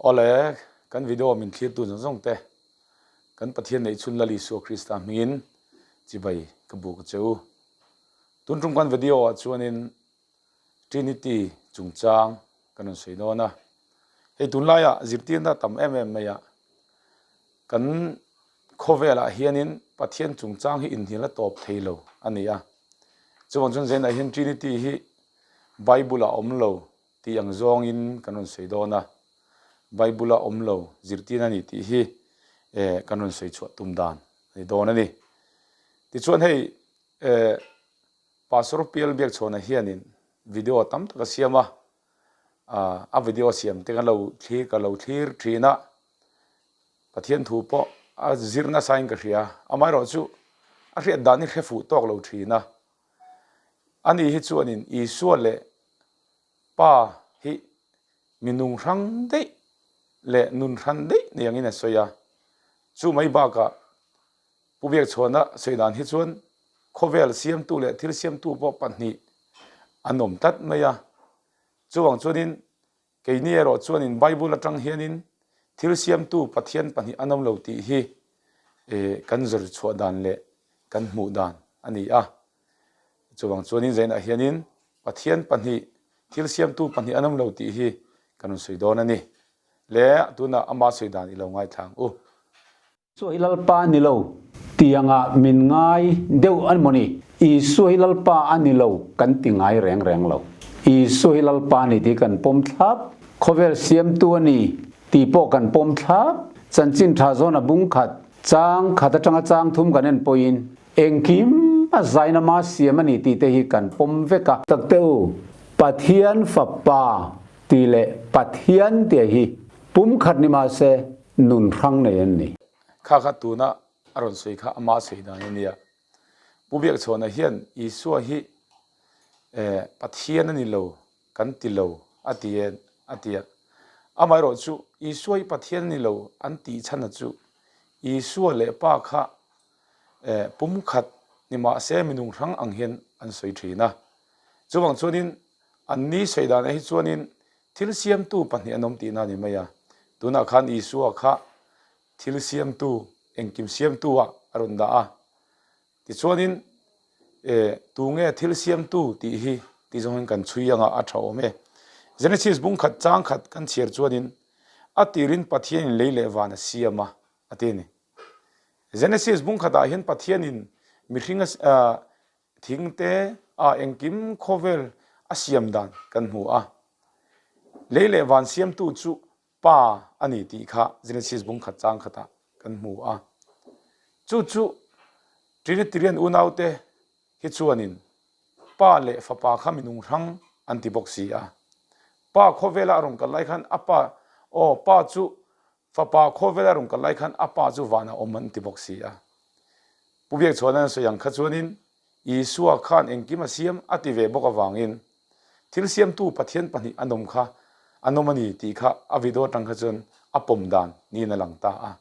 Awle, kan video min thlirtu zawng zawng te, kan Pathian neih chhun Lal Isua Krista hmingin chibai ka buk a che u. Tun tum kan video ah chuanin Trinity chungchang kan rawn sawi dawn a. Hei tunlaiah zirtirna tam em em mai a, kan khawvelah hianin Pathian chungchang hi inhnial a tawp thei lo a ni a. Chuvang chuan zainah hian Trinity hi Bible-ah awm lo tih ang zawngin kan rawn sawi dawn a, Bible-a awm lo zirtirna a ni tih hi kan rawn sawi chhuah tum dan a ni dawn a ni. Tichuan hei Pastor Pial Biakchhawna hianin video tam tak a siam a, a video siam te kan lo thlir ka lo thlir thin a, Pathian thu pawh a zir nasa in ka hria, amaherawhchu a hriat dan hi hre fuh tawk lo thin a. Ani hi chuanin Isua leh Pa hi mi nung hrang daih leh nun hran daih nei angin a sawi a. Chu mai bakah Pu Biakchhuana sawi dan hi chuan khawvel siamtu leh thil siamtu pawh pahnih an awm tlat mai a. Chuvang chuanin Keini erawh chuanin Bible atang hianin thil siamtu Pathian pahnih an awm lo tih hi kan zawr chhuah dan leh kan hmuh dan a ni a. Chuvang chuanin zainah hianin Pathian pahnih, thil siamtu pahnih an awm lo tih hi kan rawn sawi dawn a ni. Le tunah ama sawi dan i lo ngaithla ang u. Isua hi Lalpa a ni lo tiangah min ngai deuh a maw ni? Isua hi Lalpa a ni lo kan ti ngai reng reng lo. Isua hi Lalpa a ni tih kan pawm thlap. Khawvel siamtu a ni tih pawh kan pawm thlap. Chanchin tha zawn a bung khat, chang khat atanga chang thum kan en pawhin engkim a zaina ma siam a ni tih te hi kan pawm vek a. Takte u, Pathian Fapa tih leh Pathian tih hi pumkhat ni mahse Nun hrang nei an ni. Kha kha tuna a rawn sawi kha ama sawi dan a nia. Pu Biakchhawna hian Isua hi Pathian a ni lo kan ti lo a ti e a ti a. Amaherawh chu Isua hi Pathian a ni lo an tih chhan a chu Isua leh Pa kha pumkhat ni mahse minung hrang ang hian an sawi thin a. Chuvang chuanin an ni sawi danah hi chuanin Thil siamtu pahnih an awm tihna a ni mai a. Tunah khan Isua kha thil siamtu, engkim siamtu ah a rawn dah a. Tichuanin, e, tunge thil siamtu tih hi ti zawngin kan chhui anga a tha awm e. Genesis bung khat chang khat kan chhiar chuanin, A tirin Pathianin lei leh van a siam a, a ti a ni. Genesis bung khatah hian Pathianin mihring a, Thing te ah engkim khawvel a siam dan kan hmu a. Lei leh van siamtu chu Pa a ni tih kha Genesis bung khat chang khatah kan hmu a. Chu chu Trinitarian unaute hi chuanin Pa leh Fapa kha minung hrang an ti bawk si a. Pa khawvela a rawn kal lai khan a pa, aw, Pa chu Fapa khawvela rawn kal lai khan a pa chu vanah awm an ti bawk si a. Pu Biakchhuana an sawi ang kha chuanin Isua khan engkim a siam a ti ve bawk avangin thil siamtu Pathian pahnih an awm kha an awm a ni tih kha a video atang kha chuan a pawm dan niin a lang ta a.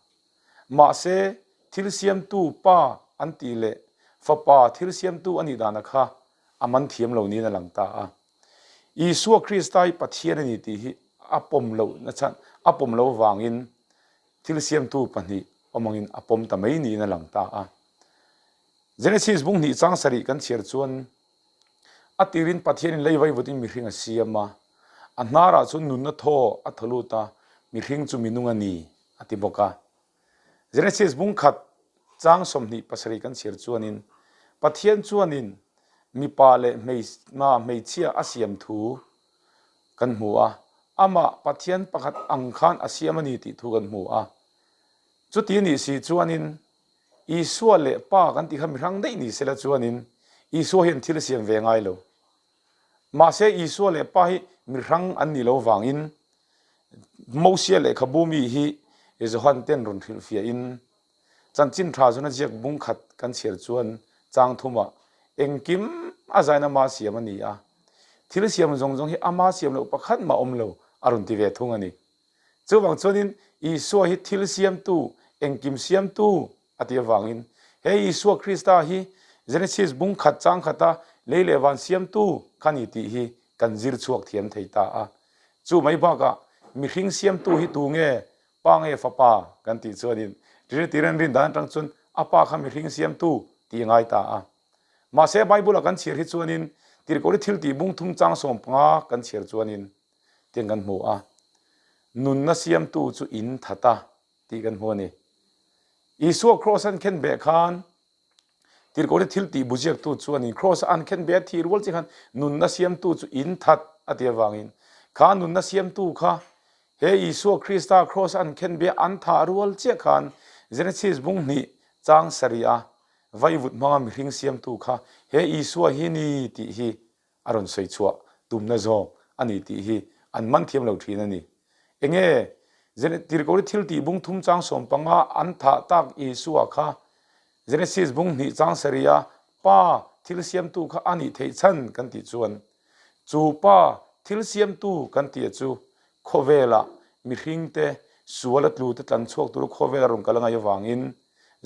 Mahse thil siamtu Pa an tih leh Fapa thil siamtu a nih dana kha a man thiam lo niin a lang ta a. Isua Krista hi Pathian a ni tih hi a pawm loh na chhan, a pawm loh avangin thil siamtu pahnih awm angin a pawm ta mai niin a lang ta a. Genesis bung hnih chang sarih kan chhiar chuan a tirin Pathianin lei vaivutin mihring a siam a, a hnarah chuan nunna thaw a thaw lut a, mihring chu minung a ni a ti bawk a. Genesis bung khat chang 27 kan chhiar chuanin Pathian chuanin mipa leh hmeichhia a siam thu kan hmu a, amah Pathian pakhat ang khan a siam a ni tih thu kan hmu a. Chuti nih si chuanin Isua leh Pa kan tih kha mi hrang daih ni sela chuanin Isua hian thil a siam ve ngai lo. Mahse Isua leh Pa hi mi hrang an nih lo vangin Mosia lehkhabu mi hi Johan ten rawn hrilhfiahin Chanchin tha zuna ziak bung khat kan chhiar chuan chang thumah engkim a zain ama siam a ni a, thil siam zawng zawng hi ama siam loh pakhat mah awm lo a rawn ti ve thung a ni. Chuvang chuanin Isua hi thil siamtu, engkim siamtu a tih avangin he Isua Krista hi Genesis bung khat chang khata lei leh van siamtu kha ni tih hi kan zir chhuak thiam thei ta a. Chu mai bakah. Mihring siamtu hi tu nge? Pa nge Fapa? kan tih chuanin Trinity an rin dan atang chuan a Pa kha mihring siamtu tih a ngai ta a. Mahse Bible-a kan chhiar hi chuanin Tirhkohri thiltih bung thum chang 15 kan chhiar chuanin tiang kan hmu a, Nunna siamtu chu in that a tih kan hmu a ni. Isua Kraws an khen beh khan Tirhkohte thil tih buziaktu chuanin Kraws a an khen beh a thih rual che khan nunna siamtu chu in that a ti avangin kha nunna siamtu kha he Isua Krista Kraws a an khen beh an thah rual chiah khan Genesis bung hnih chang sarih a vaivut hmanga mihring siamtu kha he Isua hi ni tih hi a rawn sawi chhuah tumna zawk a ni tih hi an man thiam lo thin a ni. Enge Tirhkohri thil tih bung thum chang 15 an thah tak Isua kha Genesis bung hnih chang sarih a Pa thil siamtu kha a nih theih chhan kan tih chuan chu Pa thil siamtu kan tih chu khawvelah mihringte sual a tlute tlan chhuak tur khawvel a rawn kal a ngaih avangin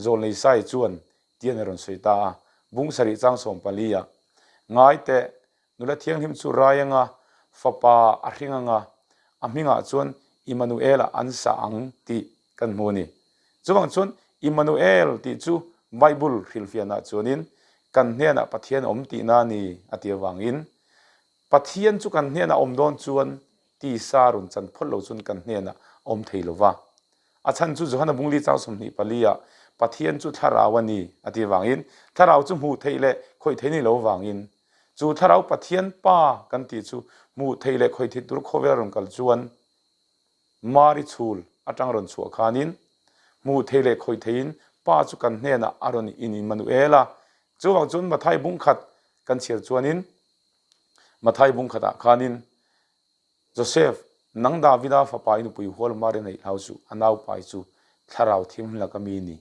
Zawlnei Sai chuan tian a rawn sawi ta a, bung sarih chang 14 ah, Ngai teh, nula thianghlim chu rai anga, fapa a hring anga, a hmingah chuan Immanuel-a an sa ang tih kan hmu a ni. Chuvang chuan Immanuel tih chu Bible hrilhfianah chuanin kan hnenah Pathian a awm tihna a ni a ti avangin Pathian chu kan hnenah a awm dawn chuan tisa rawn chan phawt lo chuan kan hnenah a awm thei lo va. A chhan chu Johana Bungli chang 24 ah Pathian chu thlarau a ni a ti avangin thlarau chu hmuh theih leh khawih theih ni lo avangin chu thlarau Pathian Pa kan tih chu hmuh theih leh khawih theih tur khawvel a rawn kal chuan Mari chhul atang rawn chhuah khanin hmuh theih leh khawih theihin Pa chu kan hnenah a rawn in Immanuel a. Chuvang chuan Mathai bung khat kan chhiar chuanin Mathai bung khatah khanin Joseph, nang Davida fapa i nupui hual Mari neih hlau suh, a naupai chu Thlarau Thianghlim laka mi ni,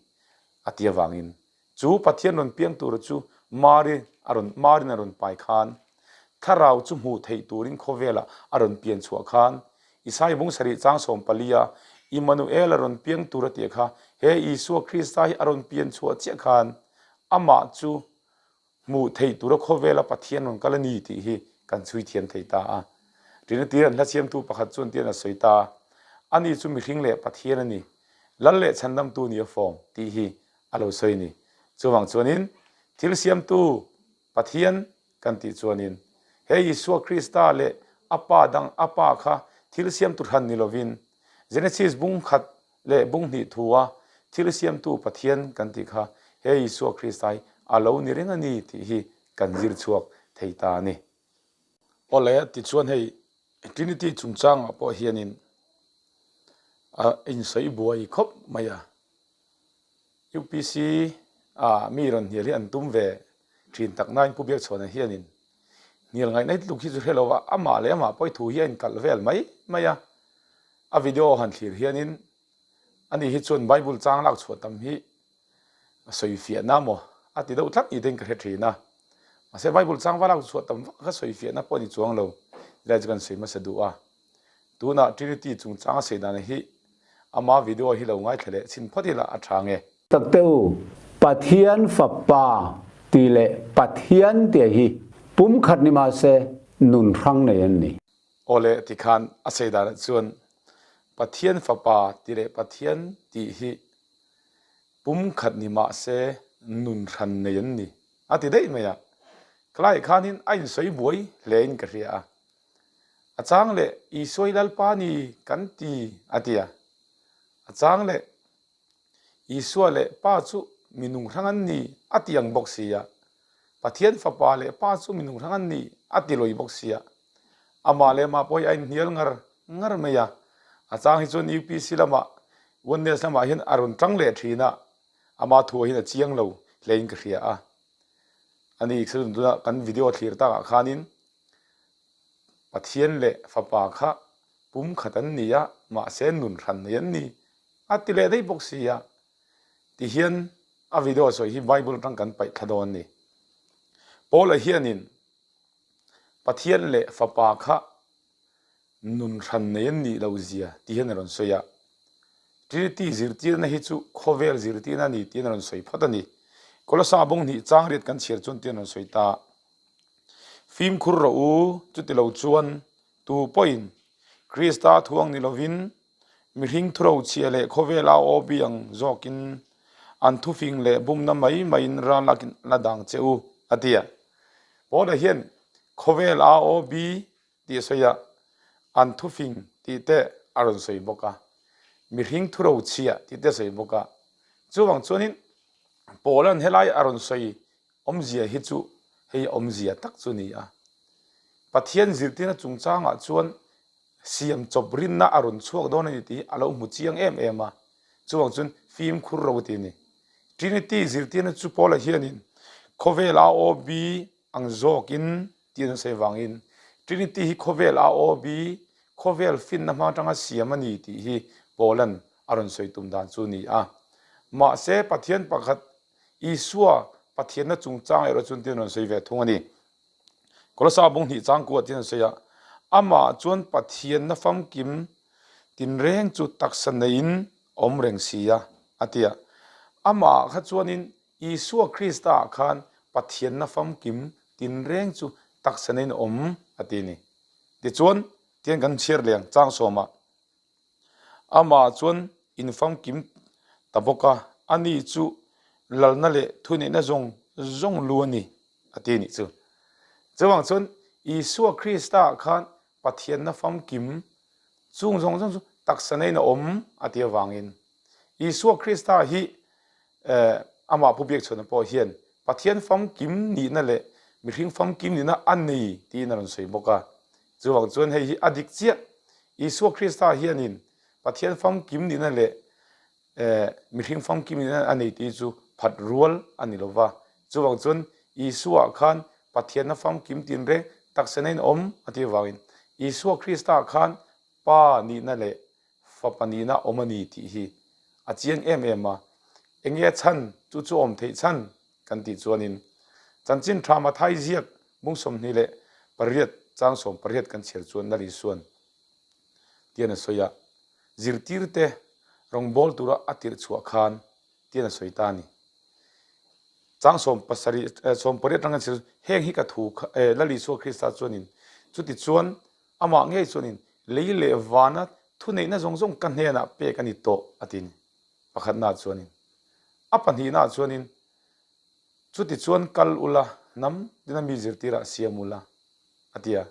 a ti avangin chu Pathian rawn piang tura chu Mari a rawn Marin a rawn pai khan Thlarau chu hmuh theih turin khawvelah a rawn pian chhuah khan Isai bung sarih chang 14 a Immanuel a rawn piang tur a tih kha he Isua Krista hi a rawn pian chhuah chiah khan amah chu Hmuh theih tura khawvela Pathian rawn kal a ni tih hi kan chhui thiam thei ta a. Trinity an hla siamtu pakhat chuan tian a sawi ta a, Ani chu mihring leh Pathian a ni, Lal leh chhandamtu ni a fawm tih hi a lo sawi a ni. Chuvang chuanin thil siamtu Pathian kan tih chuanin he Isua Krista leh a Pa dang a Pa kha thil siamtu hran ni lovin Genesis bung khat leh bung hnih thua thil siamtu Pathian kan tih kha he Isua Krista hi a lo ni reng a ni tih hi kan zir chhuak thei ta a ni. Awle, tichuan hei Trinity chungchangah pawh hianin a insawi buai khawp mai a. UPC ah mi rawn hnial hi an tum ve thin tak nain Pu Biakchhuana hianin hnial ngaihna hi tluk hi chu hre lo a, amah leh amah pawh i thu hi a inkalh vel mai mai a. A video han thlir hianin ani hi chuan Bible chang lak chhuah tam hi a sawi fiahna maw a ti deuh tlat ni te in ka hre thin a. Mahse Bible chang va lak chhuah tam vak kha sawi fiahna pawh a ni chuang lo tilai chu kan sawi hmasa duh a. Tunah Trinity chungchang a sawi dan hi ama video hi lo ngaithla leh chhin phawt ila a tha nge. Takte u, Pathian Fapa tih leh Pathian tih hi pumkhat ni mahse nun hrang nei an ni. Awle tikhan a sawi danah chuan Pathian Fapa tih leh Pathian tih hi pumkhat ni mahse nun hran nei an ni a ti daih mai a. Khalaiah khanin a insawi buai hlein ka hria a. A chang leh Isua hi Lalpa ni kan ti a ti a. A chang leh Isua leh Pa chu mi nung hrang an ni a ti ang bawk si a, Pathian Fapa leh Pa chu mi nung hrang an ni a ti lawih bawk si a. Amah leh amah pawh hi a inhnial ngar ngar mai a. A chang hi chuan UPC lamah, Oneness lamah hian a rawn tang leh thin a, ama thuah hian a chiang lo hlein ka hria a. Ani tuna kan video thlir takah khanin Pathian leh Fapa kha pumkhat an ni a, mahse nun hran nei an ni A ti leh daih bawk si a, tihian a video sawi hi Bible atang kan paih thla dawn a ni. Paula hianin Pathian leh Fapa kha nun hran nei an nih lo zia ti hian a rawn sawi a. Trinity zirtirna hi chu khawvel zirtirna a ni tiin a rawn sawi phawt a ni. Kolosa bawng hnih chang riat kan chhiar chuan tiin a rawn sawi ta. Fimkhur rawh u, chuti lo chuan tu pawhin. Krista thuang ni lovin mihring thurochhia leh khawvel a aw bi ang zawkin an thufing leh bumna mai maiin ral a la dang che u, a ti a. Paula hian khawvel a aw bi tih a sawi a, an thufing tih te a rawn sawi bawk a, mihring thurochhia tih te a sawi bawk a. Chuvang chuanin Paula'n helai a rawn sawi awmzia hi chu hei awmzia tak chu ni a. Pathian zirtirna chungchangah chuan siam chawp rinna a rawn chhuak dawn a ni tih a lo hmu chiang em em a. Chuvang chuan fimkhur ro ti a ni. Trinity zirtirna chu Paula hianin khawvel AOB ang zawkin tih an sawi vangin Trinity hi khawvel AOB, khawvel finna hma atanga siam a ni tih hi Paula'n a rawn sawi tum dan chu a ni a. Mahse Pathian pakhat Isua Pathianna chungchang erawh chuan tin rawn sawi ve thung a ni. Kolosa bung hnih changkua tin an sawi a, Amah chuan Pathianna famkim tinreng chu taksa neiin awm reng si a, a ti a. Amah kha chuanin Isua Krista ah khan Pathianna famkim tinreng chu taksa neiin awm a ti a ni. Tichuan, tiang kan chhiar leh ang chang sawmah. Amah chuan in famkim ta bawk a, ani chu lalna leh thuneihna zawng zawng lu a ni, a ti a nih chu. Chuvang chuan Isua Krista ah khan Pathianna famkim chung zawng zawng chu taksa neiin a awm a ti avangin Isua Krista hi amah Pu Biakchhuana pawh hian Pathian famkim nihna leh mihring famkim nihna a nei tiin a rawn sawi bawk a. Chuvang chuan hei hi a dik chiah. Isua Krista hianin Pathian famkim nihna leh mihring famkim nihna a nei tih chu phat rual a ni lo va. Chuvang chuan Isua khan Pathianna famkim tinreng taksa neiin awm a tih avangin Isua Krista khan Pa nihna leh Fapa nihna awm a ni tih hi a chiang em em a. Enge chhan chu chu awm theih chhan kan tih chuanin chanchin tha Mathai ziak bung 28 chang 18 kan chhiar chuan Lal Isuan tian a sawi a, zirtirte rawngbâwl tura a tirh chhuah khan tian a sawi ta a ni. Chang 70 18 atanga chhiar chu heng hi ka thu kha Lal Isua Krista chuanin chuti chuan Amah ngei chuanin lei leh vana thuneihna zawng zawng ka hnenah pek a ni tawh a ti ni. Pakhatnaah chuanin. A pahnihnaah chuanin, Chutichuan kal ula, hnam tina mi zirtirah siam ula, a ti a.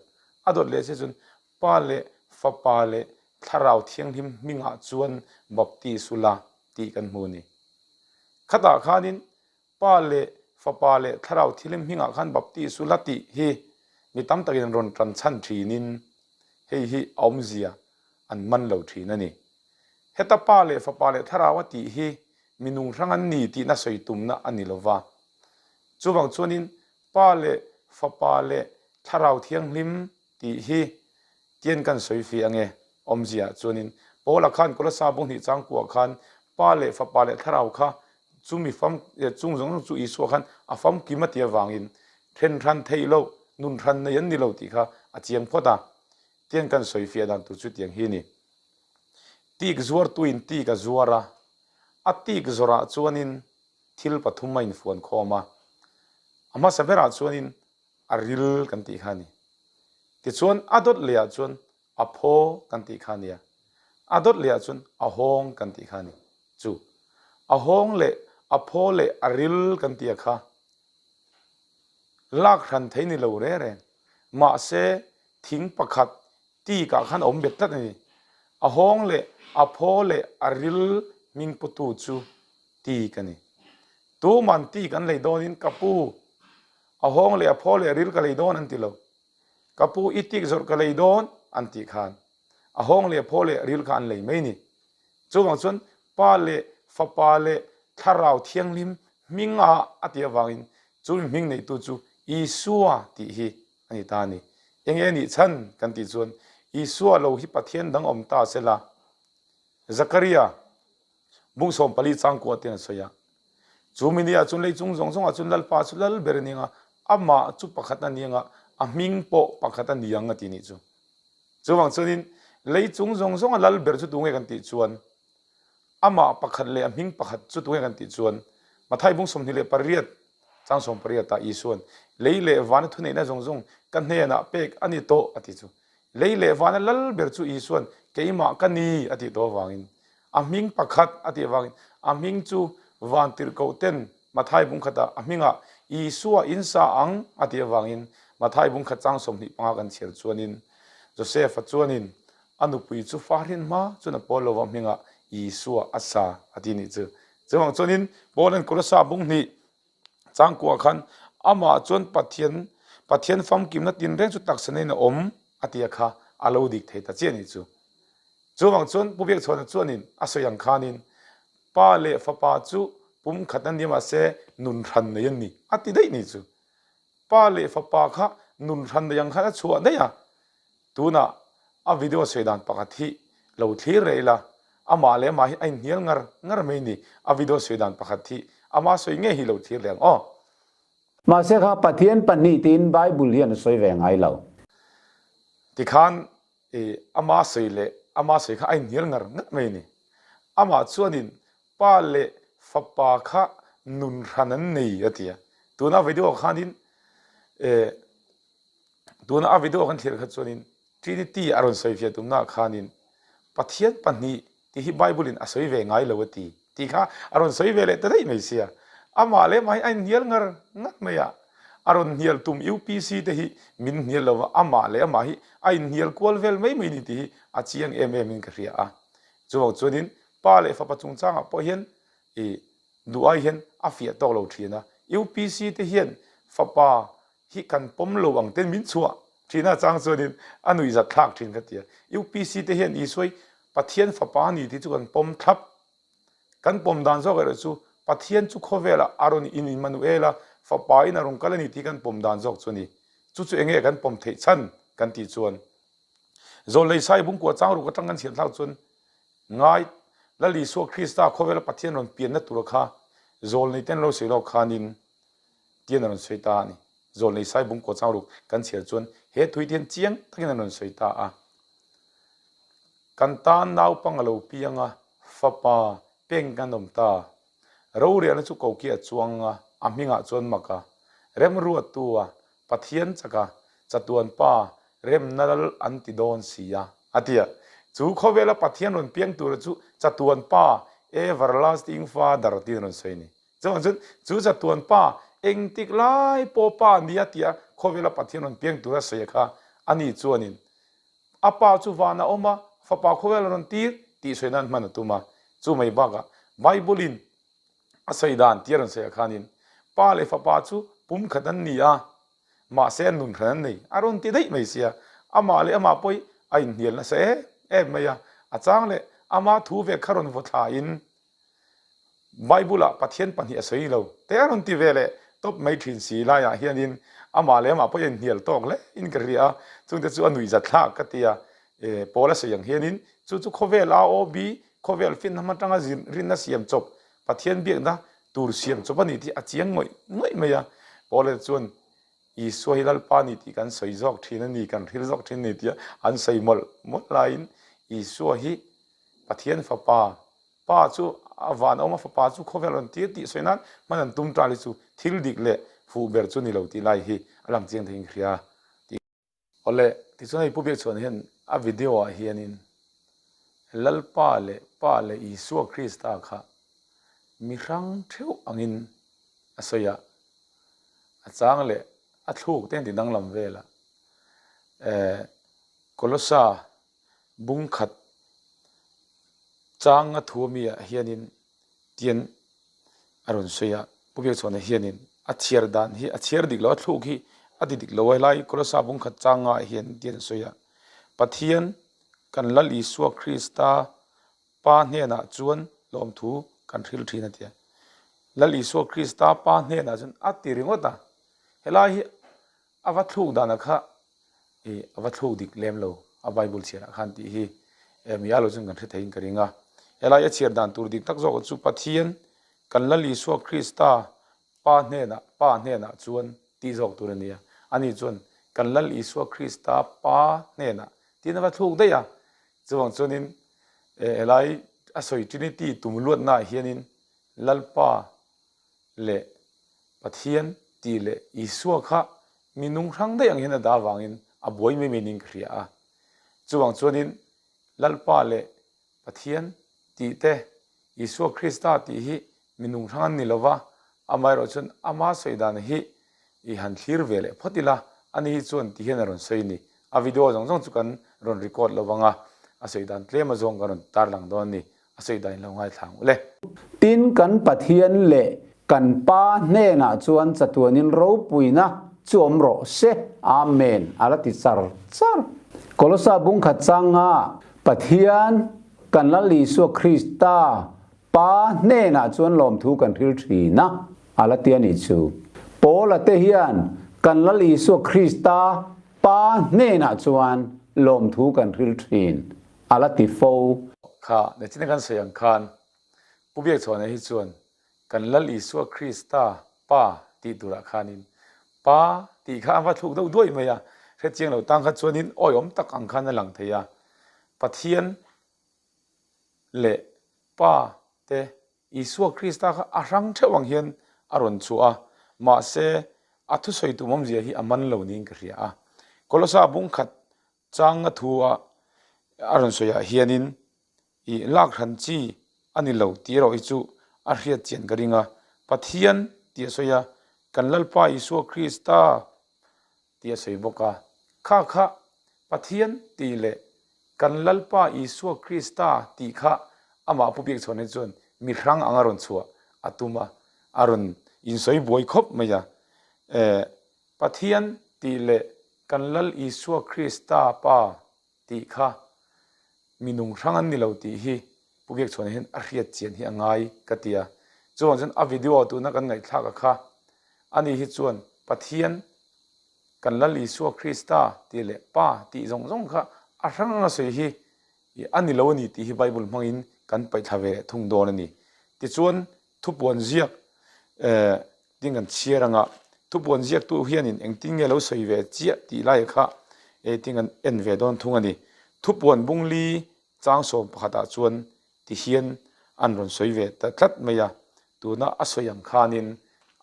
A dawt leh che chuan, Pa leh Fapa leh Thlarau Thianghlim hmingah chuan baptis ula tih kan hmu a ni. Khatah khanin Pa leh Fapa leh Thlarau Thilim hmingah khan baptis ula tih hi mi tam takin an rawn tan chhan thinin hei hi a awmzia an man lo thin a ni. Heta Pa leh Fapa leh Thlarau a tih hi mi nung hrang an ni tihna sawi tumna a ni lova. Chuvang chuanin Pa leh Fapa leh Thlarau Thianghlim tih hi tian kan sawi fiah ange. Awmzia chuanin Paula khan Kolosa bung hnih changkuah khan Pa leh Fapa leh Thlarau kha chumi fam chung zawng zawng chu Isua khan a famkim a ti avangin then hran theih loh, nun hran nei an ni lo tih kha a chiang phawt a. Tian kan sawi fiah dan tur chu tiang hi a ni. Tik zuartuin tik a zuar a, a tik zawrah chuanin thil pathum a infuan khawm a. A hmasa berah chuanin a ril kan tih kha a ni. Tichuan a dawt lehah chuan a phaw kan tih kha a nia. A dawt lehah chuan a hawng kan tih kha a ni. Chu a hawng leh a phaw leh a ril kan tih a kha lak hran thei ni lo reng reng. Mahse thing pakhat tikah khan a awm bet tlat a ni. A hawng leh a phaw leh a ril hming putu chu tik a ni. Tuman tik an lei dawnin ka pu a hawng leh a phaw leh a ril ka lei dawn an ti lo. Ka pu i tik zawrh ka lei dawn an tih khan a hawng leh a phaw leh ril kha an lei mai ni. Chuvang chuan Pa leh Fapa leh Thlarau Thianghlim hminga a tih avangin chumi hming neihtu chu Isua tih hi a ni ta a ni. Enge a nih chhan kan tih chuan Isua lo hi Pathian dang awm ta sela Zakaria Bung 14 changkua ten a sawi a, Chu mi nia chuan leichung zawng zawngah chuan Lalpa chu lal ber a ni ang a, amah chu pakhat a ni ang a, a hming pawh pakhat a ni ang a ti nih chu. Chuvang chuanin leichung zawng zawnga lal ber chu tunge kan tih chuan amah pakhat leh a hming pakhat chu tunge kan tih chuan Mathai bung 28 chang 18 ah Isuan lei leh vana thuneihna zawng zawng ka hnenah pek a ni tawh a ti chu. Lei leh vana lal ber chu Isua'n keimah ka ni a tih tawh avangin, a hming pakhat a tih avangin a hming chu vantirhkoh ten Mathai bungkhatah a hmingah Isua in sa ang a tih avangin Mathai bungkhat chang 25 kan chhiar chuanin Joseph-a chuanin a nupui chu fa hrin hma chuan a pawl lova hmingah Isua a sa a ti nih chu. Chuvang chuanin Paul-a'n Kolossa bung hnih changkuah khan amah chuan Pathian Pathian famkimna tinreng chu taksa neiin a awm a tia kha a lo dik thei ta chiah nih chu. Chuvang chuan Pu Biakchhuana chuanin a sawi ang khanin Pa leh Fapa chu pumkhat an ni mahse nun hran nei an ni a ti daih ni chu. Pa leh Fapa kha nun hran nei ang khan a chhuah daih a. Tunah a video sawi dan pakhat hi lo thlir reh ila, amah leh amah hi a inhnial ngar ngar mai ni. A video sawi dan pakhat hi ama sawi ngei hi lo thlir leh ang aw. Mahse kha Pathian pahnih tiin Bible hian a sawi ve ngai lo. Tikhan I ama sawi leh ama sawi kha a inhnial ngar ngat mai a ni. Amah chuanin pa leh fapa kha nun hran an nei a ti a. Tuna video khanin eh tuna a video kan thlir kha chuanin Trinity a rawn sawi fiah tumnaah khanin Pathian pahnih tih hi Bible in a sawi ve ngai lo a ti tih kha a rawn sawi ve leh ta daih mai sia. Amah leh amah hi a inhnial ngar ngat mai a, a rawn hnial tum UPC te hi min hnial lo va, amah leh amah hi a inhnial kual vel mai mai ni tih hi a chiang em em in ka hria a. Chuvang chuanin pa leh fapa chungchangah pawh hian ih duh ai hian a fiah tawk lo thin a. UPC te hian fapa hi kan pawm lo ang ten min chhuah thin a chang chuanin a nuihzat thlak thin ka ti a. UPC te hian Isua hi Pathian fapa a ni tih chu kan pawm thlap. Kan pawm dan zawk erawh chu Pathian chu khawvelah a rawn in Immanuel a, fapa in a rawn kal a ni tih kan pawm dan zawk chu a ni. Chu chu enge kan pawm theih chhan kan tih chuan Zawlei Sai Bungkua chang ruk atang kan chhiat thlak chuan ngai Lal Isua Krista khawvela Pathian rawn pianna tur kha zawlnei ten lo sawi lawk khanin tian a rawn sawi ta a ni. Zawlnei Sai Bungkua chang ruk kan chhiar chuan he thui te hian chiang takin an rawn sawi ta a. Kan tan naupang a lo piang a, fapa peng kan awm ta. Roriahna chu koki a chuang a, a hmingah chuan mak a, remruattu a, Pathian chaka chatuan pa remna lal an ti dawn si a, a ti a. Chu khawvela Pathian rawn piang tura chu chatuan pa, everlasting father, tiin a rawn sawi a ni. Chuvang chuan chu chatuan pa engtik lai pawh pa nia tia khawvela Pathian rawn piang tura sawi a kha a ni chuanin a pa chu van a awm a, fapa khawvel a rawn tir tih sawi nan hman a tum a. Chu mai bakah Bible-in a sawi dan tia rawn sawi ah khanin pa leh fapa chu pumkhat an ni a, mahse an nun hran an nei a rawn ti daih mai sia. Amah leh amah pawh hi a inhnial nasa em em mai a, a chang leh ama thu ve kha rawn vaw thlain Bible-ah Pathian pahnih a sawi lo te a rawn ti ve leh tawp mai thin si laiah hianin amah leh amah pawh hi a inhnial tawk hle in ka hria a, chungte chu a nuihzat thlak ka ti a, Paul a sawi ang hianin chu chu khawvel AOB, khawvel finna hma atanga rinna siam chawp, Pathian biakna tur siam chawp a ni tih a chiang ngawih ngawih mai a, Paul-a chuan Isua hi Lalpa a ni tih kan sawi zawk thin a ni, kan hril zawk thin a ni tia an sawi mawlh mawlh laiin Isua hi Pathian fapa, Pa chu a van awm a, fapa chu khawvel rawn tir tih sawi nan hman an tum tal hi chu thil dik leh fuh ber chu ni lo tih lai hi a lang chiang theiin ka hria tih. Awle, tichuan hei Pu Biakchhuan hian a video ah hianin Lalpa leh Pa leh Isua Krista kha mi hrang theuh angin a sawi a, a chang leh a thluk te an ti danglam vel a, eh Kolosa bung khat changa thu ami ah hianin tian a rawn sawi a, Pu Biakchhuana hianin a chhiar dan hi a chhiar dik lo a thluk hi a ti dik lo a helai Kolosa bung khat changa ah hian tian a sawi a, Pathian kan Lal Isua Krista Pa hnenah chuan lawmthu kan hril thin a ti a, Lal Isua Krista Pa hnenah chuan a ti ringawt a, helai hi a va thluk danah kha I a va thluk dik lem lo a Bible chhiarah khan tih hi mi a lo chuan kan hre theiin ka ring a. Helai a chhiar dan tur dik tak zawk chu Pathian kan Lal Isua Krista Pa hnenah Pa hnenah chuan tih zawk tur a ni a. Ani chuan kan Lal Isua Krista Pa hnenah tiin a va thluk daih a. Chuvang chuanin helai a sawi Trinity tum luatnaah hianin Lalpa leh Pathian tih leh Isua kha mi nung hrang daih ang hian a dah avangin a buai mai mai niin ka hria a. Chuvang chuanin Lalpa leh Pathian tih te, Isua Krista tih hi mi nung hrang an ni lo va, amaherawh chuan ama sawi dan hi i han thlir ve leh phawt ila, ani hi chuan ti hian a rawn sawi a ni. A video zawng zawng chu kan rawn record lo vang a, a sawi dan tlem azawng kan rawn tarlang dawn a ni. A sawi dan in lo ngaithla ang ule. Tin, kan Pathian leh kan Pa hnenah chuan chatuanin ropuina chu awm rawh se. Amen, a la ti char char. Kolosa bungkhat changa Pathian kan Lal Isua Krista Pa hnenah chuan lawmthu kan hril thin a, a la ti a nih chu. Paula te hian kan Lal Isua Krista Pa hnenah chuan lawmthu kan hril thin a la ti fo. Kha Nechina kan sawi ang khan Pu Biakchhuana hi chuan kan Lal Isua Krista Pa tih turah khanin Pa tih kha a va thluk deuh duai mai a, hrechiang lo tang kha chuanin awihawm tak ang khan a lang thei a. Pathian leh Pa te Isua Krista kha a hrang theuh ang hian a rawn chhuah a, mahse a thusawi tum awmzia hi a man lo niin ka hria a. Kolosa bungkhat Changa thu a a rawn sawiah hianin i lak hran chi a ni lo tih erawh hi chu a hriat chian ka ring a. Pathian tih a sawi a, kan Lalpa Isua Krista tih a sawi bawk a. Kha kha Pathian tih leh kan Lalpa Isua Krista tih kha amah Pu Biakchhawn hi chuan mi hrang anga rawn chhuah a tum a, a rawn insawi buai khawp mai a. Pathian tih leh Kan Lal Isua Krista Pa tih kha mi nung hrang an ni lo tih hi Pu Biakchhuana hian a hriat chian hi a ngai ka ti a. Chuvang chuan a video tuna kan ngaihthlak a kha ani hi chuan Pathian kan Lal Isua Krista tih leh Pa tih zawng zawng kha a hrang anga sawi hi a ni lo a ni tih hi Bible hmangin kan paihthla ve leh thung dawn a ni. Tichuan Thupuan ziak ding kan chhiar anga thupuan ziaktu hianin engtin nge lo sawi ve chiah tih lai kha eitin kan en ve dawn thung a ni. Thupuan bungli chang 11ah chuan ti hian an rawn sawi ve ta tlat mai a, tuna a sawi ang khanin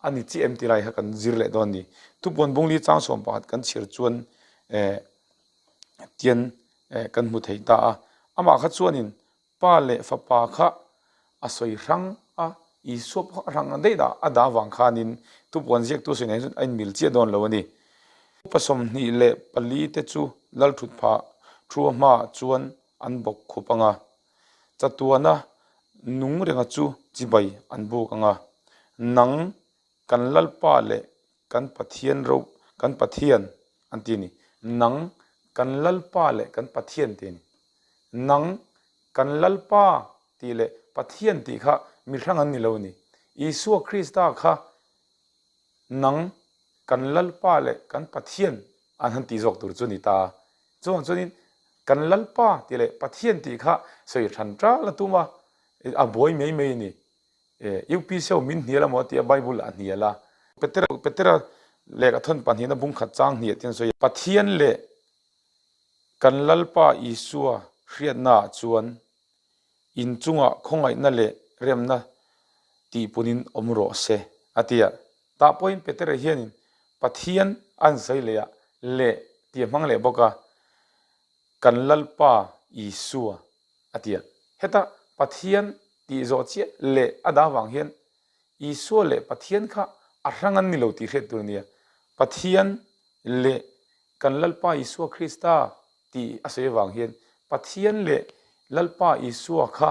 a ni chiah em tih lai kha kan zir leh dawn a ni. Thupuan bungli chang 11 kan chhiar chuan tian kan hmu thei ta a, amah kha chuanin Pa leh Fapa kha a sawi hrang a, Isua pawh a hrang daih dah a dah avang khanin thupuan ziaktu sawi nen chuan a inmil chiah dawn lo a ni. Upa 24 te chu Lalthutphah thua hmaah chuan an bawk khup ang a, chatuana nung renga chu chibai an buk ang a, Nang kan Lalpa leh kan Pathian ro kan Pathian an ti a ni. Nang kan Lalpa leh kan Pathian ti a ni. Nang kan Lalpa tih leh Pathian tih kha mi hrang an ni lo a ni. Isua Krista kha nang kan Lalpa leh kan Pathian an han tih zawk tur chu a ni ta. Chuvang chuanin kan Lalpa tih leh Pathian tih kha sawi hran ṭal a tum a, a buai mai mai a ni. UPC ho min hnial amaw tia Bible a hnial a. Petera Petera lehkha thawn pahnihna bung khat chang hniah te an sawi a. Pathian leh kan Lalpa Isua hriatnaah chuan in chungah khawngaihna leh remna tihpunin awm rawh se a ti a. Tah pawhin Petera hianin Pathian a an sawi leh a, leh tih a hmang leh bawk a, kan Lalpa Isua a ti a. Heta Pathian tih zawh chiah leh a dah vang hian Isua leh Pathian kha a hrang an ni lo tih hriat tur a nia. Pathian leh kan Lalpa Isua Krista tih a sawi avang hian Pathian leh Lalpa Isua kha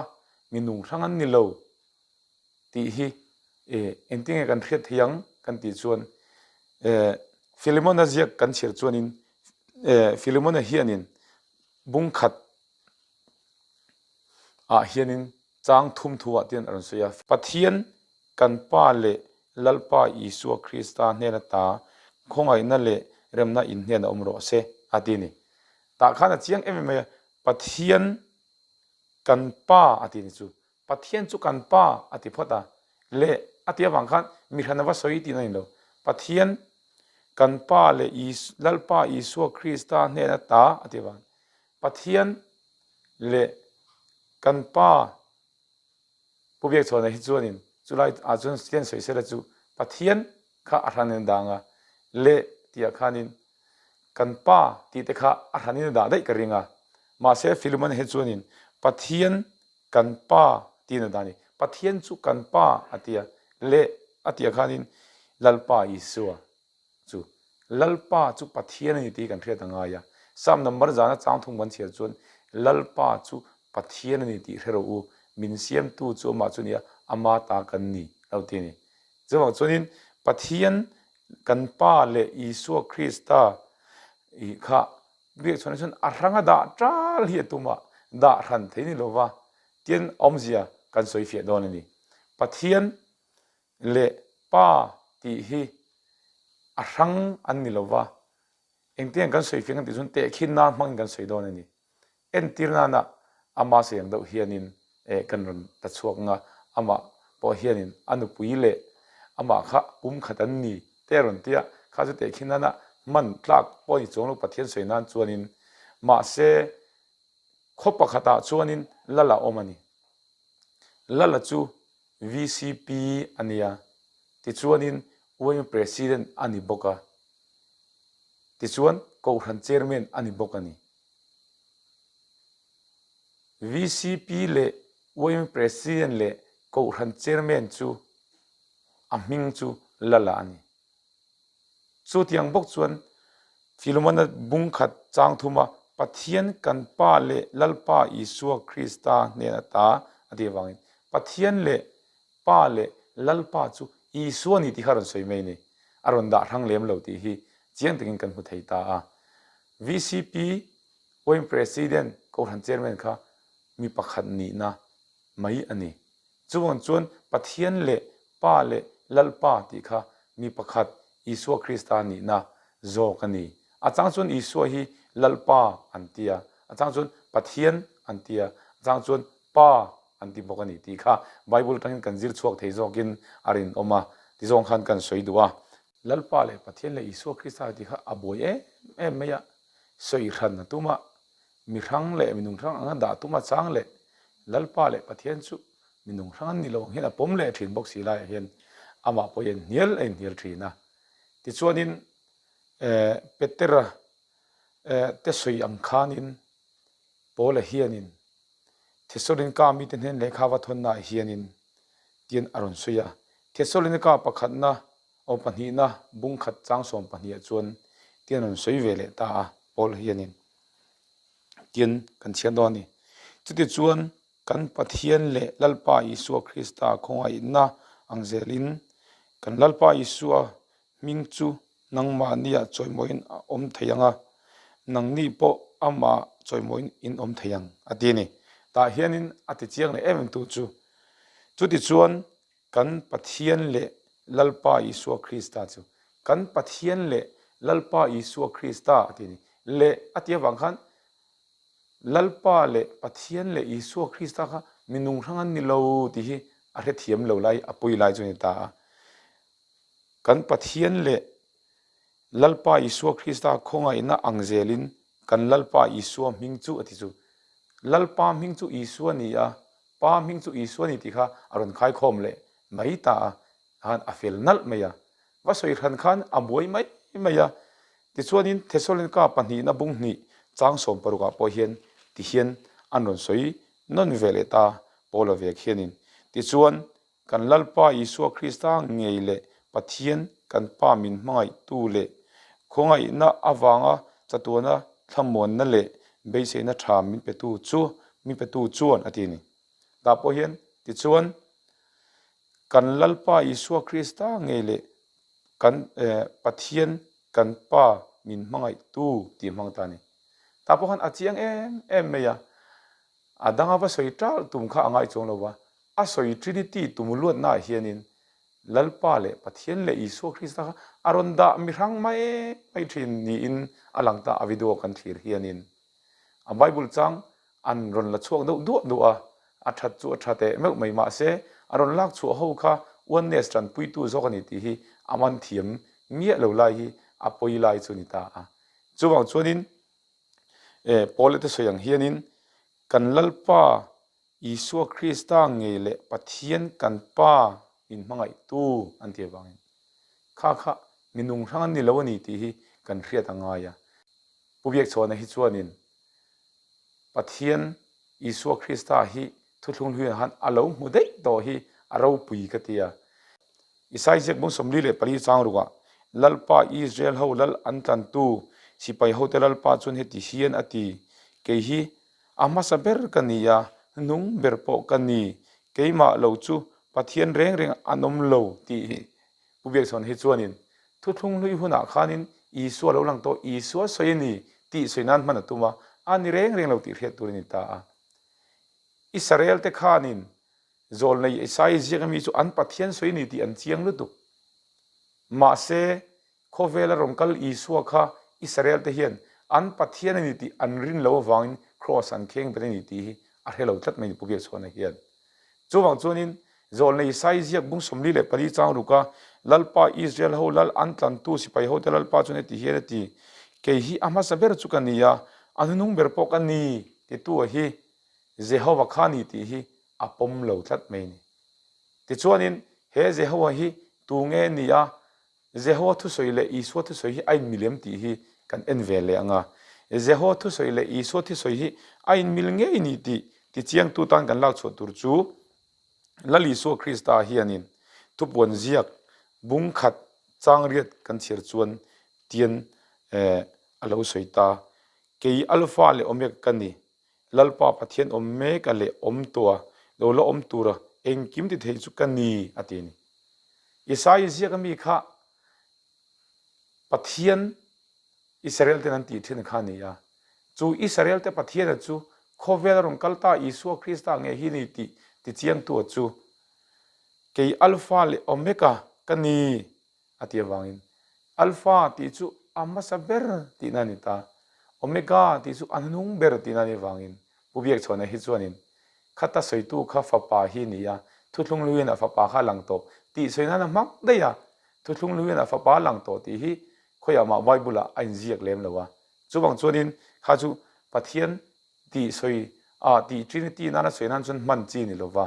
mi nung hrang an ni lo tih hi engtin nge kan hriat thei ang kan tih chuan Philemona ziak kan chhiar chuanin Philemona hianin bungkhat ah hianin chang thum thu ah te hian a rawn sawi a. Pathian kan Pa leh Lalpa Isua Krista hnen ata khawngaihna leh remna in hnen a awm rawh se a ti a ni. Tah khan a chiang em em mai a, Pathian kan Pa a ti a ni chu. Pathian chu kan Pa a ti phawt a, leh a ti avang khan mi hran a va sawi tihna a ni lo. Pathian kan Pa leh Lalpa Isua Krista hnen ata a ti avang. Pathian leh kan Pa Pu Biakchhawna hi chuanin chulai ah chuan Pathian sawisela chu Pathian kha a hranin a dang a, leh tih ah khanin kan Pa tih te kha a hranin a dah daih ka ring a. Mahse Philemon hi chuanin Pathian kan Pa tiin a dah a ni. Pathian chu kan Pa a ti a, leh a tih ah khanin Lalpa Isua chu Lalpa chu Pathian a ni tih kan hriat a ngai a. Psalm number zana chang thung kan chhiar chuan Lalpa chu Pathian a ni tih hre rawh u, min siamtu chu amah chu nia, ama ta kan ni lo ti a ni. Chuvang chuanin Pathian kan Pa leh Isua Krista i kha biak chhuahna chuan a hranga dah tal hi a tum a, dah hran thei ni lova tian awmzia kan sawi fiah dawn a ni. Pathian leh Pa tih hi a hrang an ni lova, engtiang kan sawi fiah ang tih chuan tehkhin nan hmangin kan sawi dawn a ni. Entir nana ama sawi ang deuh hianin eh kan rawn ta chhuak ang a, amah pawh hianin a nupui leh amah kha pum khat an ni te a rawn ti a, kha chu tehkhin nana hman tlak pawh a ni chuang lo Pathian sawi nan chuanin mahse khaw pakhatah chuanin Lala awm a ni. Lala chu VCP a nia, tichuanin UAE President a ni bawk a, tichuan Kohhran Chairman a ni bawk a ni. VCP leh UAE President leh Kohhran Chairman chu a hming chu Lala a ni. Chutiang bawk chuan Philemona bung khat chang thuma Pathian kan Pa leh Lalpa Isua Krista hnen ata a tih avangin Pathian leh Pa leh Lalpa chu Isua ni tih kha a rawn sawi mai a ni. A rawn dah hrang lem lo tih hi chiang takin kan hmu thei ta a. VCP Oim President Kohhran Chairman kha mi pakhat nihna mai a ni. Chuvang chuan Pathian leh Pa leh Lalpa tih kha mi pakhat Isua Krista nihna zawk a ni. A chang chuan Isua hi Lalpa an ti a, a chang chuan Pathian an ti a, a chang chuan Pa an ti bawk a ni tih kha Bible atangin kan zir chhuak thei zawkin a rinawm a, ti zawng khan kan sawi duh a. Lalpa leh Pathian leh Isua Krista tih kha a buai em em mai a, sawi hran a tum a, Mi hrang leh minung hrang anga dah tum a chang leh Lalpa leh Pathian chu minung hrang an ni lo ang hian a pawm leh thin bawk si laiah hian amah pawh hian hnial a inhnial thin a. Tichuanin Petera te sawi ang khanin Paula hianin Thesalonika mite hnen lehkha va thawnnaah hianin tian a rawn sawi a. Thesalonika pakhatna aw pahnihna bung khat chang 12 ah chuan tian a rawn sawi ve leh ta a Paula hianin. Tin, kan chhiat dawn a ni. Chutichuan, kan Pathian leh Lalpa Isua Krista khawngaihna ang zelin, kan Lalpa Isua hming chu nangmahniah chawimawiin a awm thei ang a, nangni pawh amah chawimawiin in awm thei ang, a ti a ni. Tah hianin a ti chiang leh em em tu chu, chutichuan, Kan Pathian leh Lalpa Isua Krista chu kan Pathian leh Lalpa Isua Krista a ti a ni. Leh a ti avang khan Lalpa leh Pathian leh Isua Krista kha mi nung hrang an ni lo tih hi a hrethiam lo lai, a pawi lai chu a ni ta a. Kan Pathian leh Lalpa Isua Krista khawngaihna ang zelin kan Lalpa Isua hming chu a ti chu. Lalpa hming chu Isua a ni a, Pa hming chu Isua a ni tih kha a rawn khaikhawm leh mai ta a, khan a fel nalh mai a. Va sawi hran khan a buai mai mai a. Tichuanin Thesalonika pahnihna bung hnih chang 60 ah pawh hian tihian an rawn sawi nawn ve leh ta Paula vek hianin. Tichuan kan Lalpa Isua Krista ngei leh Pathian kan Pa min hmangaihtu leh khawngaihna avanga chatuana thlamuanna leh beiseina tha min petu chu min petu chuan a ti a ni. Tah pawh hian tichuan kan Lalpa Isua Krista ngei leh kan Pathian kan Pa min hmangaihtu tih hmang ta a ni. Tah pawh khan a chiang em em mai a, a danga va sawi tal tum kha a ngai chuang lo va, a sawi Trinity tum luatnaah hianin Lalpa leh Pathian leh Isua Krista kha a rawn dah mi hrang mai mai thin niin a lang ta a video kan thlir hianin a Bible chang an rawn la chhuak deuh duah duah a, a that chu a tha teh meuh mai mahse a rawn lak chhuah ho kha oneness tanpuitu zawk a ni tih hi a man thiam miah lo lai hi a pawi lai chu a ni ta a. Chuvang chuanin Paul te sawi ang hianin kan Lalpa Isua Krista ngei leh Pathian kan Pa min hmangaihtu an tih avangin kha kha mi nung hrang an ni lo a ni tih hi kan hriat a ngai a. Pu Biakchhawna hi chuanin. Pathian Isua Krista hi thuthlung hluiah khan a lo hmu daih tawh hi a ropui ka ti a. Isai ziak bung 44 chang rukah, Lalpa Israel ho lal an tlantu sipai hote Lalpa chuan heti hian a ti, Kei hi a hmasa ber ka ni a, hnuhnung ber pawh ka ni, keimah lo chu Pathian reng reng an awm lo tih hi Pu Biakchhawn hi chuanin thuthlung hlui hunah khanin Isua lo lang tawh, Isua sawi a ni tih sawi nan hman a tum a, a ni reng reng lo tih hriat tur a ni ta a. Israel te khanin zawlnei Isaiah ziak ami chu an Pathian sawi a ni tih an chiang lutuk. Mahse, khawvela rawn kal Isua kha Israel te hian an Pathian a ni tih an rin lo avangin Kraws an kheng bet a ni tih hi a hre lo tlat mai ni Pu Biakchhawna hian. Chuvang chuanin Zawlnei Isai ziak bung 44 chang ruka Lalpa Israel ho lal an tlantu sipai hote Lalpa chuan heti hian a ti, Kei hi a hmasa ber chu ka ni a, a hnuhnung ber pawh ka ni, titu a hi Jehova kha ni tih hi a pawm lo tlat mai a ni. Tichuanin he Jehova hi tu nge ni a, Jehova thusawi leh Isua thusawi hi a inmil em tih hi kan en ve leh ang a. Jehova thusawi leh Isua thusawi hi a inmil ngei ni tih tichiangtu tan kan lak chhuah tur chu Lal Isua Krista hianin thupuan ziak bung khat chang riat kan chhiar chuan tian a lo sawi ta, Kei Alpha leh Omega ka ni, Lalpa Pathian awm mek a leh awm tua lo la awm tura engkim ti thei chu ka ni, a ti a ni. Isaiah ziak ami kha Pathian Israel ten an tih thin kha a ni a. Chu Israel te Pathiana chu khawvel a rawn kal ta Isua Krista nge hi ni tih tichiangtu chu kei Alpha leh Omega ka ni. A ti avangin Alpha tih chu a hmasa ber tihna a ni ta, Omega tih chu a hnuhnung ber tihna a nih avangin Pu Biakchhawna hi chuanin khata sawitu kha fapa hi ni a, thuthlung luiin a fapa kha a lang tawh tih sawi nan a hmang daih a, thuthlung luiin a fapa a lang tawh tih hi khawiah mah Bible-ah a inziak lem lo a, chuvang chuanin kha chu Pathian tih sawi ah tih Trinity nana sawi nan chuan hman chi ni lova,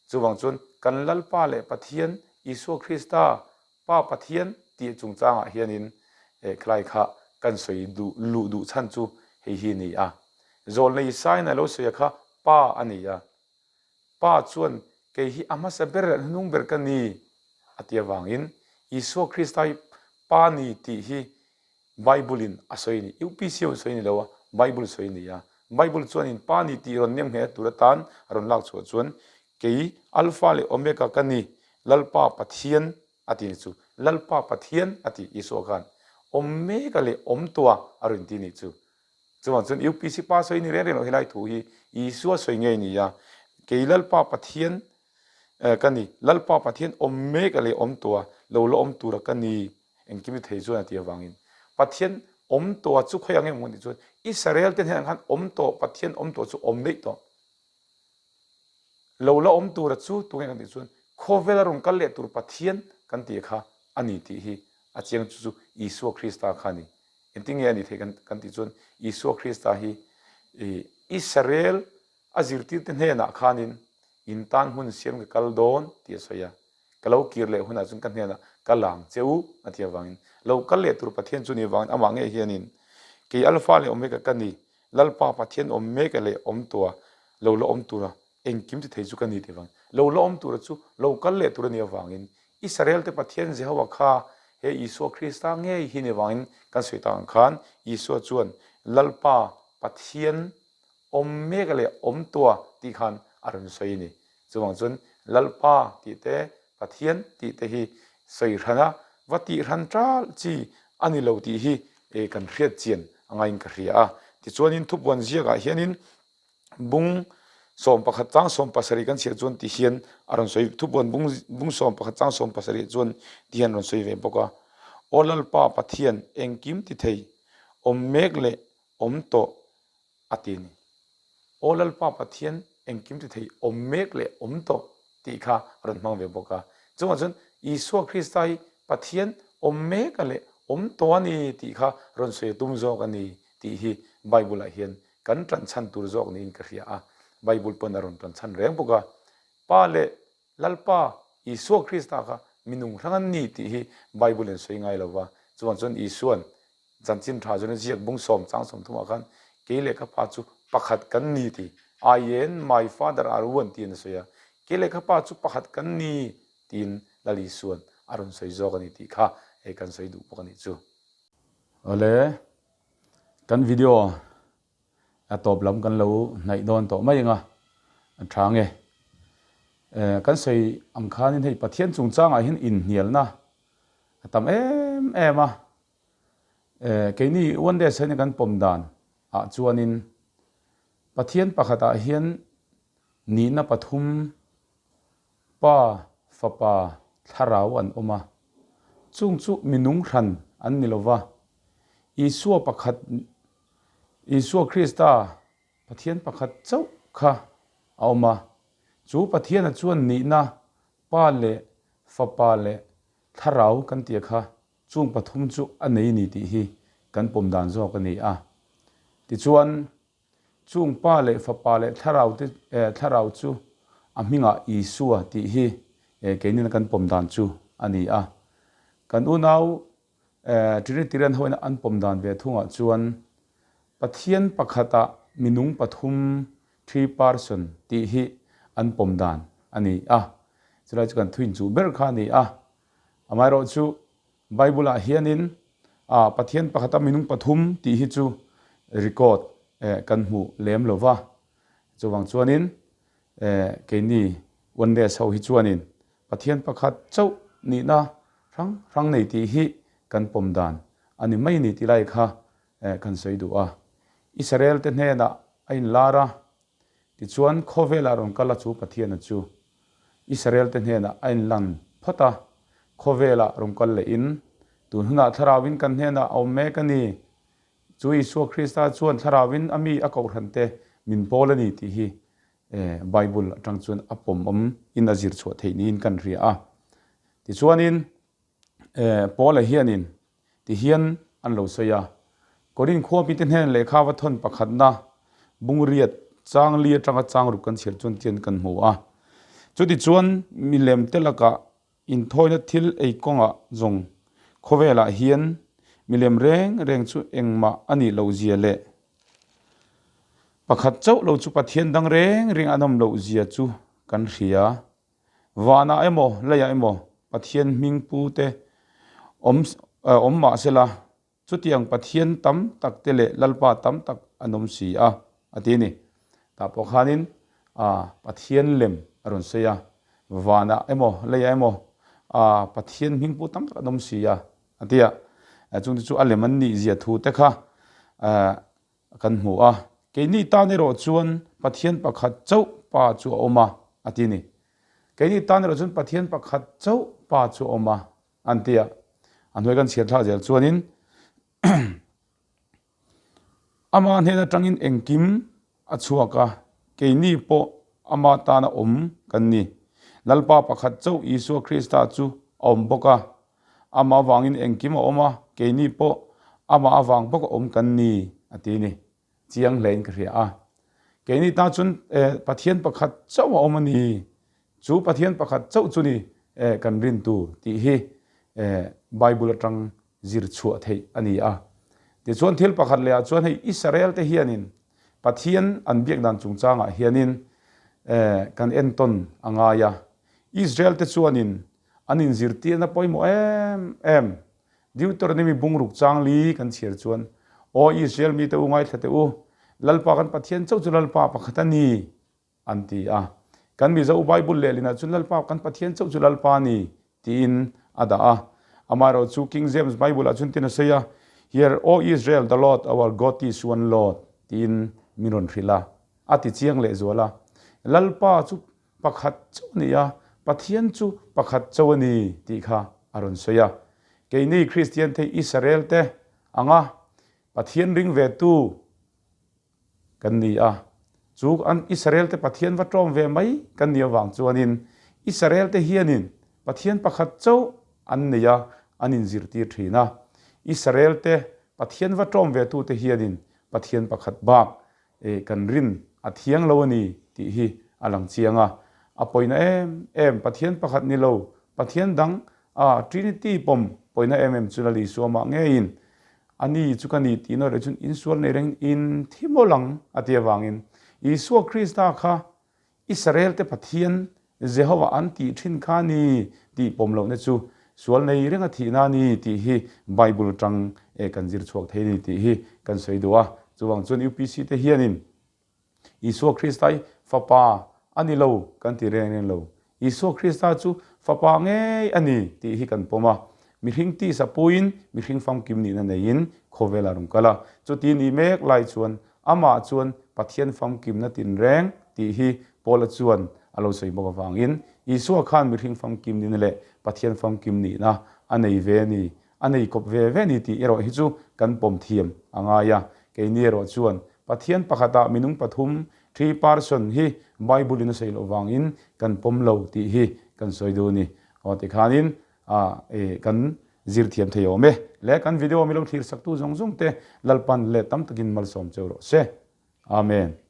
Chuvang chuan kan Lalpa leh Pathian Isua Krista, Pa Pathian tih chungchangah hianin khlai kha kan sawi duh luh duh chhan chu hei hi a ni a. Zawlnei Isaiah a lo sawi a kha Pa a ni a. Pa chuan kei hi a hmasa ber leh hnung ber ka ni a ti avangin Isua Krista hi Pa ni tih hi Bible in a sawi a ni. UPC ho sawi a ni lo a, Bible sawi a ni a. Bible chuanin Pa ni tih rawn nem ngheh tur atan a rawn lak chhuah chuan kei Alpha leh Omega ka ni, Lalpa Pathian a ti ni chu. Lalpa Pathian a ti Isua khan Omega leh Awmtua a rawn ti ni chu. Chuvang chuan UPC pa sawi ni reng reng lo helai thu hi Isua sawi ngei a ni a. Kei Lalpa Pathian ka ni, Lalpa Pathian Omega leh Awmtua lo la awm tura ka ni. Engkim i thei chuan a ti avangin Pathian awm tawh chu khawi ang em tih chuan Israel te hnenah khan awm tawh Pathian awm tawh chu awm daih tawh lo la awm tura chu tunge kan tih chuan khawvel a rawn kal leh tur Pathian kan tih kha a ni tih hi a chiang chu chu Isua Krista kha a ni. Engtin nge a ni thei kan tih chuan Isua Krista hi Israel a zirtirte hnenah khanin in tan hmun siam ka kal dawn tih a sawi a. Ka lo kir leh hunah chuan ka hnenah ka lang che u a ti avangin lo kal leh tur Pathian chu ni avangin amah ngei hianin kei Alpha leh Omega ka ni, Lalpa Pathian awm mek leh awm tua lo la awm tura engkim ti thei chu ka ni ti avangin lo la awm tura chu lo kal leh tur a nih avangin Israel te Pathian Jehovah kha he Isua Krista ngei hi ni avangin kan sawi tak ang khan Isua chuan Lalpa Pathian awm mek leh awm tua tih khan a rawn sawi a ni. Chuvang chuan Lalpa tih te, Pathian tih te hi sawi hran a, va tih hran ṭal chi a ni lo tih hi kan hriat chian a ngaiin ka hria a. Tichuanin thupuan ziakah hianin bung 11 chang 17 kan chhiar chuan ti hian a rawn sawi, thupuan bung bung 11 chang 17 chuan ti hian a rawn sawi ve bawk a. Aw Lalpa Pathian engkim ti thei, awm mek leh awm tawh a ti a ni. Aw Lalpa Pathian engkim ti thei awm mek leh awm tawh tih kha a rawn hmang ve bawk a. Chungah chuan Isua Krista hi Pathian awm mek a leh awm tawh a ni tih kha rawn sawi a tum zawk a ni tih hi Bible ah hian kan tanchhan tur zawk niin ka hria a. Bible pawn a rawn tanchhan reng bawk a. Pa leh Lalpa Isua Krista kha minung hrang an ni tih hi Bible in sawi ngai lo va. Chuvang chuan Isuan Chanchin tha chuan a ziak bung sawm chang 30 ah khan kei leh ka pa chu. pakhat kan ni ti I and my Father are one tiin a sawi a, kei leh ka Pa chu pakhat kan ni tiin Lal Isua'n a rawn sawi zawk a ni tih kha hei kan sawi duh bawk a nih chu. Awle, kan video a tawp lam kan lo hnaih dawn tawh mai ang a, a tha nge. Kan sawi ang khanin hei Pathian chungchangah hian inhnialna a tam em em a, Keini One Days hian kan pawm dan ah chuanin Pathian pakhat ah hian nihna pathum Pa, Fapa, Thlarau an awm a, chung chu minung hran an ni lova, Isua pakhat Isua Krista Pathian pakhat chauh kha a awm a, chu Pathiana chuan nihna Pa leh Fapa leh Thlarau kan tih kha Chung pathum chu a nei ni tih hi kan pawm dan zawk a ni a. Tichuan, chung Pa leh Fapa leh Thlarau te Thlarau chu a hmingah Isua tih hi keinin kan pawm dan chu a ni a. Kan unau Trinitarian hoin an pawm dan ve thungah chuan Pathian pakhatah minung pathum, three person, tih hi an pawm dan a ni a. Chulai chu kan thuinchuh ber kha a ni a. Amaherawh chu Bible-ah hianin Pathian pakhata minung pathum tih hi chu record kan hmu lem lo va. Chuvang chuanin keini Oneness ho hi chuanin Pathian pakhat chauh nihna hrang hrang nei tih hi kan pawm dan a ni mai ni tih lai kha kan sawi duh a. Israel-te hnenah a inlar a, Tichuan, khawvelah rawn kal a chu Pathiana chu Israel-te hnenah a inlan phawt a, khawvelah rawn kal lehin, Tun hunah Thlarauin kan hnenah a awm mek a ni. Chu Isua Krista chuan Thlarauin a mi a kohhrante min pawl a ni tih hi Bible atang chuan a pawmawm in a zir chhuah theih niin kan hria a. Tichuanin, Paula hianin ti hian an lo sawi a, Korin khua mite hnen lehkha va thawn pakhatna bungriat changli atanga changruk kan chhiar chuan tian kan hmu a. Chutichuan milem te lakah inthawina thil ei kawngah zawng khawvelah hian milem reng reng chu engmah a nih loh zia leh pakhat chauh lo chu Pathian dang reng reng an awm loh zia chu kan hria. Vanah emaw, leiah emaw Pathian hming pu te awm awm mah sela, chutiang Pathian tam tak te leh Lalpa tam tak an awm si a, a ti a ni. Tah pawh khanin Pathian lem a rawn sawi a, vanah emaw, leiah emaw Pathian hming pu tam tak an awm si a, a ti a. Chungte chu a lem an nih zia thu te kha Kan hmu a, keini tan erawh chuan Pathian pakhat chauh Pa chu a awm a, a ti ni. Keini tan erawh chuan Pathian pakhat chauh Pa chu a awm a, an ti a. A hnuai kan chhiar thlak zel chuanin Ama hnen atangin engkim a chhuak a, keini pawh ama tana awm kan ni. Lalpa pakhat chauh Isua Krista chu a awm bawk a, Amah avangin engkim a awm a, keini pawh amah avang bawk a awm kan ni, a ti ni. Chiang hlein ka hria a. Keini tan chuan Pathian pakhat chauh a awm a ni. Chu Pathian pakhat chauh chu ni kan rin tur tih hi Bible atang zir chhuah theih a ni a. Tichuan thil pakhat leh ah chuan hei Israel te hianin Pathian an biak dan chungchangah hianin kan entawn a ngai a. Israel te chuanin An inzirtirna pawimawh em em. Deuteronomy bungruk chang li kan chhiar chuan, Aw Israel mite u ngaithla teh u, Lalpa kan Pathian chauh chu Lalpa pakhat a ni, an ti a. Kan Mizo Bible lehlinah chuan Lalpa kan Pathian chauh chu Lalpa a ni tiin a dah a. Amaherawhchu King James Bible-ah chuan tin a sawi a, Hear, O Israel, the Lord our God is one Lord, tiin min rawn hrilh a. A ti chiang lehzual a. Lalpa chu Pakhat chauh a ni a, Pathian chu pakhat chauh a ni tih kha a rawn sawi a. Keini Kristian te Israel te anga Pathian ring ve tu kan ni a, chu an Israel te Pathian va tawm ve mai kan nih avang chuanin Israel te hianin Pathian pakhat chauh an nei a, an inzirtir thin a. Israel te Pathian va tawm ve tu te hianin Pathian pakhat bak Eh, kan rin a thiang lo a ni tih hi a lang chiang a. A pawina em em, Pathian pakhat ni lo, Pathian dang, a Trinity pawm pawina em em chu Lal Isua mah ngeiin. A ni chu ka ni tih nawh leh chuan insual nei rengin in thi mawlh ang a ti avangin Isua Krista kha Israel te Pathian Jehovah an tih thin kha ni tih pawm lohna chu sual nei renga thihna a ni tih hi Bible tang eh kan zir chhuak thei a ni tih hi kan sawi duh a. Chuvang chuan UPC te hianin Isua Krista hi Fapa a ni lo kan ti reng reng lo. Isua Krista chu Fapa ngei a ni tih hi kan pawm a. Mihring tisa puiin mihring famkim nihna neiin khawvel a rawn kal a. Chuti nih mek lai chuan amah chuan Pathian famkimna tinreng tih hi Paula chuan a lo sawi bawk avangin Isua khan mihring famkim nihna leh Pathian famkim nihna a nei ve a ni, a nei kawp ve ve a ni tih erawh hi chu kan pawm thiam a ngai a. Keini erawh chuan Pathian pakhatah minung pathum, three person, hi Bible-in a sawi loh vangin kan pawm lo tih hi kan sawi duh a ni. Aw tikhanin a kan zir thiam thei awm e. Le kan video mi lo thlir saktu zawng zawng te Lalpan leh tam takin malsawm cheu rawh se. Amen.